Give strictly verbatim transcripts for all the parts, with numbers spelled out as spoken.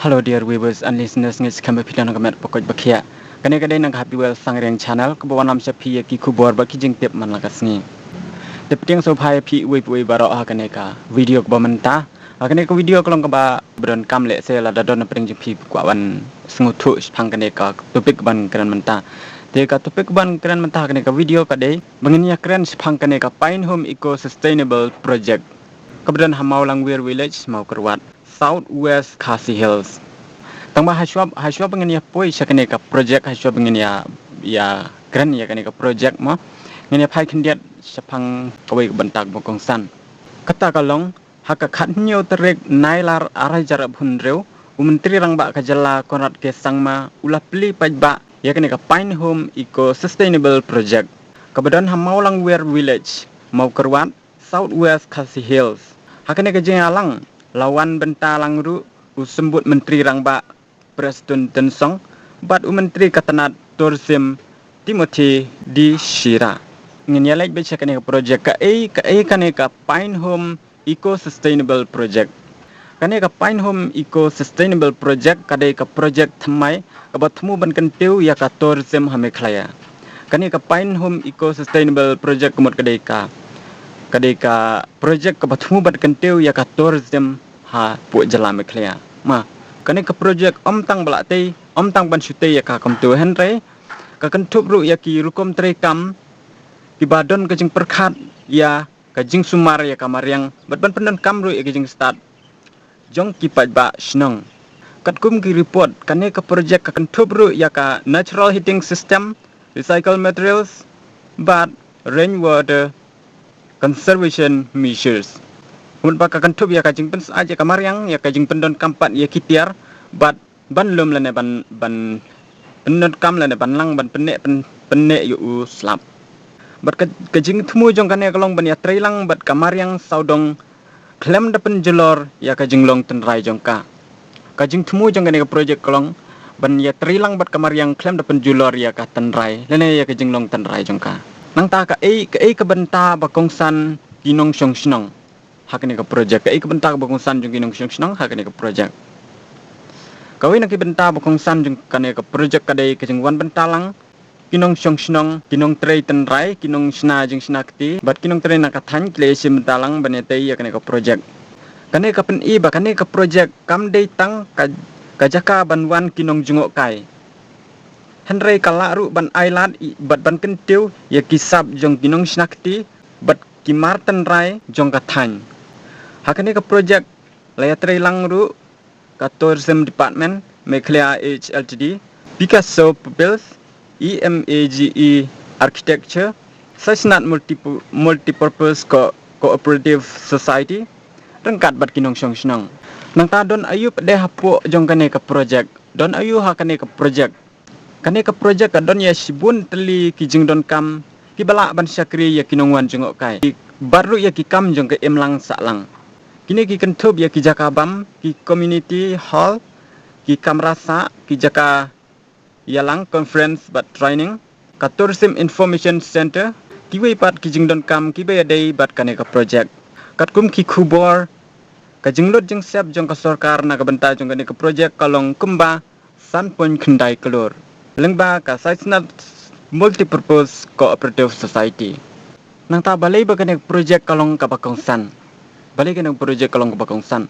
Hello dear viewers and listeners, ngi skhem ba phi don ka met ba koit ba khiah. Kane ka dei na ka Happy Well Sangriang channel, kaba wanlam sha phi ïa ki khubor bad ki jingtip man la ka sngi. Te pdiang sngewbha ïa phi uwei pa uwei baroh ha kane ka video kaba mynta. Ha kane ka video ka long kaba donkam lehse lada don na pdeng jong phi kwah ban sngewthuh shaphang kane ka topic kaban kren mynta. Te ka topic kaban kren mynta ha kane ka video ka dei ba ngin ïa kren shaphang kane ka Pine Home Eco Sustainable Project kaba don ha Mawlangwir Village, Mawkyrwat, South West Khasi Hills. Tang ba hashwa, hashwa ba ngin ïa poi sha kane ka project, hashwa ba ngin ïa, ïa kren ïa kane ka project mo, ngin ïa phai khyndiat shaphang kawei ka bynta ba kongsan. Kata ka long, ha ka khathynñiew tarik Nailar arhajar arphew hynriew, u Myntri Rangbah ka jylla Conrad K Sangma u la plie paidbah ïa kane ka Pine Home Eco Sustainable Project kaba don ha Mawlangwir Village, Mawkyrwat, South West Khasi Hills. Ha kane ka jingïalang la wan bynta lang ruh u Symbud Myntri Rangbah Prestone Tynsong bad u Myntri ka tnad Tourism Timothy D Shira. Ngin ïa leit beit sha kane ka project, kaei, kaei kane ka Pine Home Eco Sustainable Project. Kane ka Pine Home Eco Sustainable Project ka dei ka project thymmai kaba thmu ban kyntiew ïa ka tourism ha Meghalaya. Kane ka Pine Home Eco Sustainable Project ka mut ka dei ka, ka dei ka project kaba thmu ban kyntiew ïa ka tourism hapoh jylla Meghalaya. Ma, kane ka project ym tang ba la tei, ym tang ban shu tei ïa ka kumto, hynrei ka kynthup ruh ïa ki rukom treikam kiba don ka jingpyrkhat ïa ka jingsumar ïa ka mariang bad ban pyndonkam ruh ïa ka jingstad jong ki paidbah shnong. Katkum ki report, kane ka project ka kynthup ruh ïa ka natural heating system, recycle materials bad rainwater conservation measures. Ka mut ba ka kynthup ïa ka jingpynsyaid ïa ka mariang, ïa ka jingpyndonkam pat ïa ki tiar bad ban lum lane ban, ban pyndonkam lane ban lang ban pynneh, pyn-, pynneh ïa u slap. Bad ka, ka jingthmu jong kane ka long ban ïatreilang bad ka mariang sawdong khlem da pynjulor ïa ka jinglong tynrai jong ka. Ka jingthmu jong kane ka project ka long ban ïatreilang bad ka mariang khlem da pynjulor ïa ka tynrai lane ïa ka jinglong tynrai jong ka. Nangta kaei, kaei ka bynta ba kongsan ki nongshong shnong ha kane ka project, kaei ka bynta ba kongsan jong ki nongshong shnong ha kane ka project. Kawei na ki bynta ba kongsan jong kane ka project ka dei ka jingwan bynta lang ki nongshong shnong, ki nongtrei tynrai, ki nongshna jingshna kti bad ki nongtrei na ka thaiñ ki la ïashim bynta lang ban ïatei ïa kane ka project. Kane ka pyni ba kane ka project kam dei tang ka, ka jaka ban wan ki nongjngohkai, hynrei ka lah ruh ban ailad ï-, bad ban kyntiew ïa ki sap jong ki nongshna kti bad ki mar tynrai jong ka thaiñ. Ha kane ka project la ïatreilang ruh ka Tourism Department, Meghalaya H L T D, Picasso Pupils, E M A G E Architecture, Saitnath Multipu-, Multipurpose Co-, Cooperative Society ryngkat bad ki nongshong shnong. Nangta don aïu pat de hapoh jong kane ka project, don aïu ha kane ka project. Kane ka project ka don ïa shibun tylli ki jingdonkam kiba lah ban shakri ïa ki nongwan jngohkai bad ruh ïa ki kam jong ka imlang sahlang. Kine ki kynthup ïa ki jaka bam, ki community hall, ki kamra sah, ki jaka ïalang conference bad training, ka Tourism Information Center, kiwei pat ki jingdonkam kiba ïadei bad kane ka project. Katkum ki khubor, ka jinglut jingsep jong ka sorkar na ka bynta jong kane ka project ka long kumba san point khyndai klur lyngba ka Saitnath Multipurpose Cooperative Society. Nangta balei ba kane ka project ka long kaba kongsan? Balei kane ka project ka long kaba kongsan?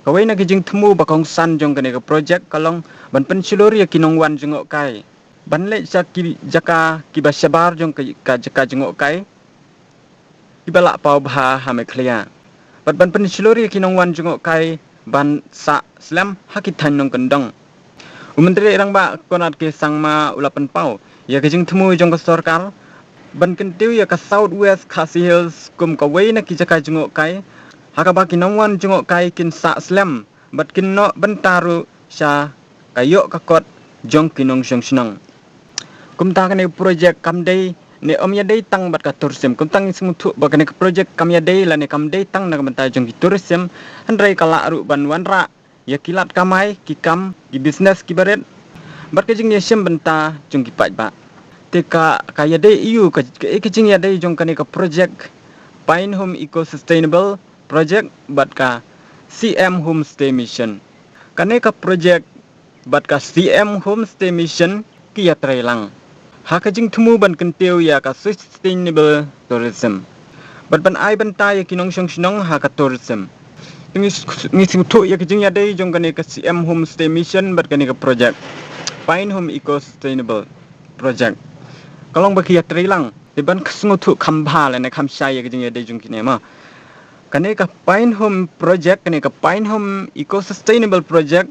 Kawei na ki jingthmu ba kongsan jong kane ka project ka long ban pynshlur ïa ki nongwan jngohkai ban leit sha ki jaka kiba shabar jong ka, ka jaka jngohkai kiba la paw bha ha Meghalaya bad ban pynshlur ïa ki nongwan jngohkai ban sah slem ha ki thaiñ nongkyndong. U Myntri Rangbah Conrad K Sangma u la pynpaw ïa ka jingthmu jong ka sorkar ban kyntiew ïa ka South West Khasi Hills kum kawei na ki jaka jngohkai ha kaba ki nongwan jngohkai kin sah slem bad kin noh bynta ruh sha ka ïoh ka kot jong ki nongshong shnong. Kumta kane ka project kam dei ne ym ïadei tang bad ka tourism. Kumta ngi sngewthuh ba kane ka project kam ïadei lane kam dei tang na ka bynta jong ki tourism, hynrei ka lah ruh ban wanrah ïa ki lad kamai, ki kam, ki business kiba rit bad ka jingïashim bynta jong ki paidbah. Te ka, ka ïadei aïu, ka, ka, ka jingïadei jong kane ka project Pine Home Eco Sustainable Project bad ka C M Homestay Mission? Kane ka project bad ka C M Homestay Mission ki ïatrei lang ha ka jingthmu ban kyntiew ïa ka sustainable tourism bad ban ai bynta ïa ki nongshong shnong ha ka tourism. Ngi sngewthuh ïa ka jingïadei jong kane ka C M Homestay Mission bad kane ka project Pine Home Eco Sustainable Project. Ka long ba ki ïatrei lang, te ban sngewthuh kham bha lane kham shai ïa ka jingïadei jong kine ma. Kane ka Pine Home Project, kane ka Pine Home Eco Sustainable Project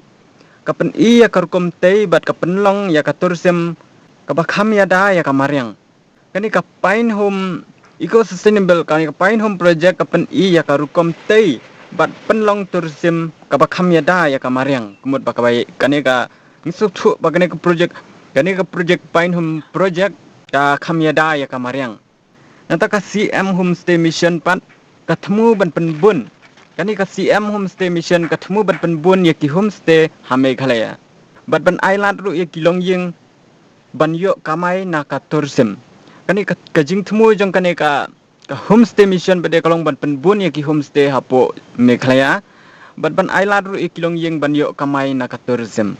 ka pyni ïa ka rukom tei bad ka pynlong ïa ka tourism kaba kham ïada ïa ka mariang. Kane ka Pine Home Eco Sustainable, kane ka Pine Home Project ka pyni ïa ka rukom tei bad pynlong tourism kaba kham ïada ïa ka mariang. Ka mut ba kaba kane ka, ngi sngewthuh ba kane ka project, kane ka project Pine Home Project ka kham ïada ïa ka mariang. Nangta ka C M Homestay Mission pat ka thmu ban pynbun. Kane ka C M Homestay Mission ka thmu ban pynbun ïa ki homestay ha Meghalaya bad ban ai lad ruh ïa ki longïing ban ïoh kamai na ka tourism. Kane ka, ka jingthmu jong kane ka, ka Homestay Mission bad ka long ban pynbun ïa ki homestay hapoh Meghalaya bad ban ai lad ruh ïa ki longïing ban ïoh kamai na ka tourism.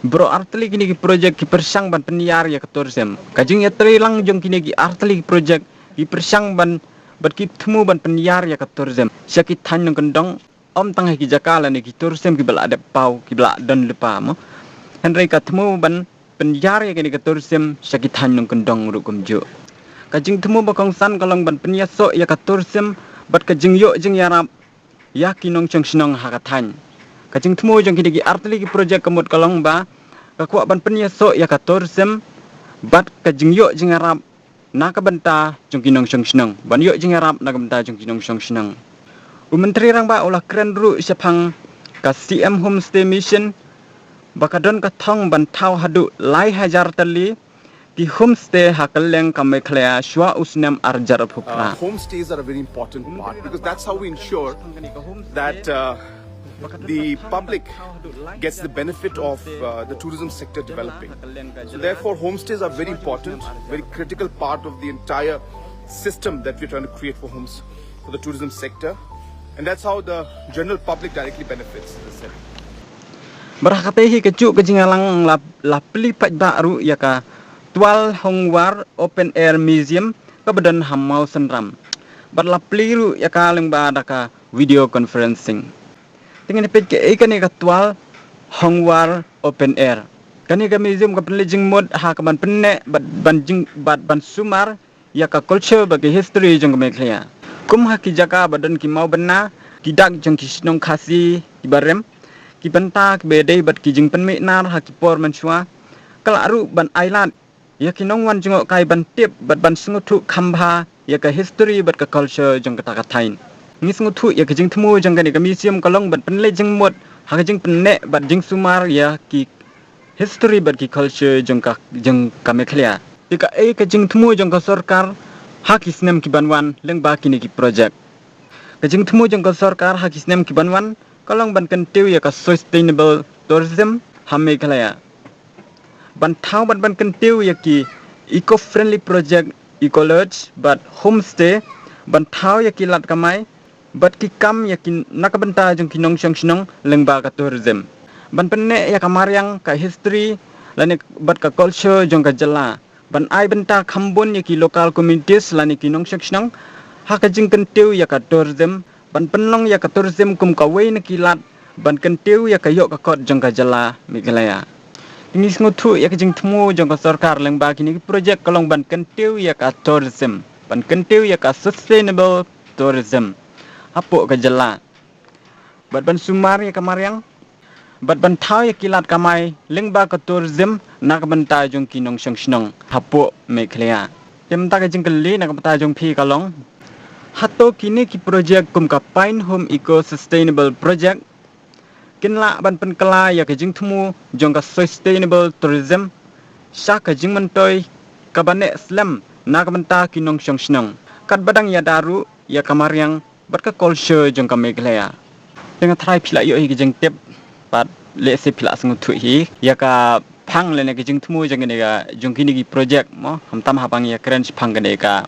Baroh artylli kine ki project ki pyrshang ban pynïar ïa ka tourism. Ka jingïatrei lang jong kine ki artylli ki project ki pyrshang ban, bad ki thmu ban pynïar ïa ka tourism sha ki thaiñ nongkyndong, ym tang ha ki jaka lane ki tourism kiba la dep paw, kiba la don lypa mo. Hynrei ka thmu ban pynïar ïa kane ka tourism sha ki thaiñ nongkyndong ruh kumjuh. Ka jingthmu ba kongsan ka long ban pynïasoh ïa ka tourism bad ka jingïoh jingïarap ïa ki nongshong shnong ha ka thaiñ. Ka jingthmu jong kine ki artylli ki project ka mut ka long ba ka kwah ban pynïasoh ïa ka tourism bad ka jingïoh jingïarap na ka bynta jong ki nongshong shnong, ban ïoh jingïarap na ka bynta jong ki nongshong shnong. U Myntri Rangbah u la kren ruh shaphang ka C M Homestay Mission ba ka don ka thong ban thaw haduh lai hajar tylli ki homestay ha kylleng ka Meghalaya shuwa u snem ar hajar arphew phra. Uh, homestays are a very important part because that's how we ensure that, uh, the public gets the benefit of, uh, the tourism sector developing. So therefore, homestays are very important, very critical part of the entire system that we're trying to create for homes, for the tourism sector. And that's how the general public directly benefits, as I said. Bad ha kata hi kajuh ka jingïalang la, la plie pat ba ruh ïa ka Twal Hongwar Open Air Museum kaba don ha Mawsynram. Bad la plie ruh ïa ka lyngba da ka video conferencing. Te ngin peit kaei kane ka Twal Hongwar Open Air. Kane ka museum ka pynleit jingmut ha ka ban pynneh bad ban jing, bad ban sumar ïa ka culture bad ka history jong ka Meghalaya. Kum ha ki jaka ba don ki mawbynna, ki dak jong ki shnong Khasi kiba rim, ki bynta kiba dei bad ki jingpynmih nar ha ki por mynshuwa, ka lah ruh ban ai lad ïa ki nongwan jngohkai ban tip bad ban sngewthuh kham bha ïa ka history bad ka culture jong kata ka thaiñ. Ngi sngewthuh ïa ka jingthmu jong kane ka museum ka long ban pynleit jingmut ha ka jingpynneh bad jingsumar ïa ki history bad ki culture jong ka, jong ka Meghalaya. Te kaei ka jingthmu jong ka sorkar ha ki snem ki ban wan lyngba kine ki project? Ka jingthmu jong ka sorkar ha ki snem ki ban wan ka long ban kyntiew ïa ka sustainable tourism ha Meghalaya. Ban thaw bad ban kyntiew ïa ki eco-friendly project, eco lodge bad homestay, ban thaw ïa ki lad kamai bad ki kam ïa ki na ka bynta jong ki nongshong shnong lyngba ka tourism. Ban pynneh ïa ka mariang, ka history lane bad ka culture jong ka jylla. Ban ai bynta kham bun ïa ki local communities lane ki nongshong shnong ha ka jingkyntiew ïa ka tourism. Ban pynlong ïa ka tourism kum kawei na ki lad ban kyntiew ïa ka ïoh ka kot jong ka jylla Meghalaya. Ngi sngewthuh ïa ka jingthmu jong ka sorkar lyngba kine ki project ka long ban kyntiew ïa ka tourism, ban kyntiew ïa ka sustainable tourism hapoh ka jylla. Bad ban sumar ïa ka mariang bad ban thaw ïa ki lad kamai lyngba ka tourism na ka bynta jong ki nongshong shnong hapoh Meghalaya. Te mynta ka jingkylli na ka bynta jong phi ka long, hato kine ki project kum ka Pine Home Eco Sustainable Project kin lah ban pynkylla ïa ka jingthmu jong ka sustainable tourism sha ka jingmyntoi kaba neh slem na ka bynta ki nongshong shnong, katba dang ïada ruh ïa ka mariang bad ka culture jong ka Meghalaya. Te nga tharai phi la ïoh hi ka jingtip bad lehse phi la sngewthuh hi ïa ka phang lane ka jingthmu jong kine ka, jong kine ki project mo, khamtam haba ngi ïakren shaphang kane ka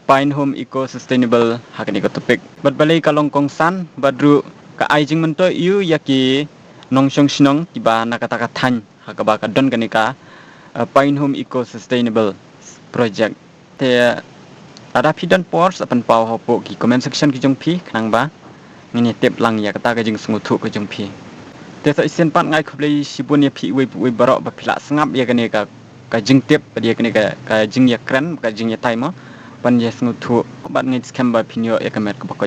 Pine Home Eco Sustainable ha kane ka topic. Bad balei ka long kongsan bad ruh ka ai jingmyntoi ïa ki nongshong shnong kiba na kata ka thaiñ ha kaba ka don kane ka uh, Pine Home Eco Sustainable Project. Te lada phi don por sa pynpaw hapoh ki comment section ki jong phi khnang ba ngin ïa tip lang ïa kata ka jingsngewthuh ka jong phi. Te sa shisien pat nga ai khublei shibun ïa phi uwei uwei baroh ba phi la sngap ïa kane ka ka jingtip bad ïa kane ka ka jingïakren ka jingïatai mo ban ïa sngewthuh bad ngin skhem ba phin ïoh ïa ka met kaba koit.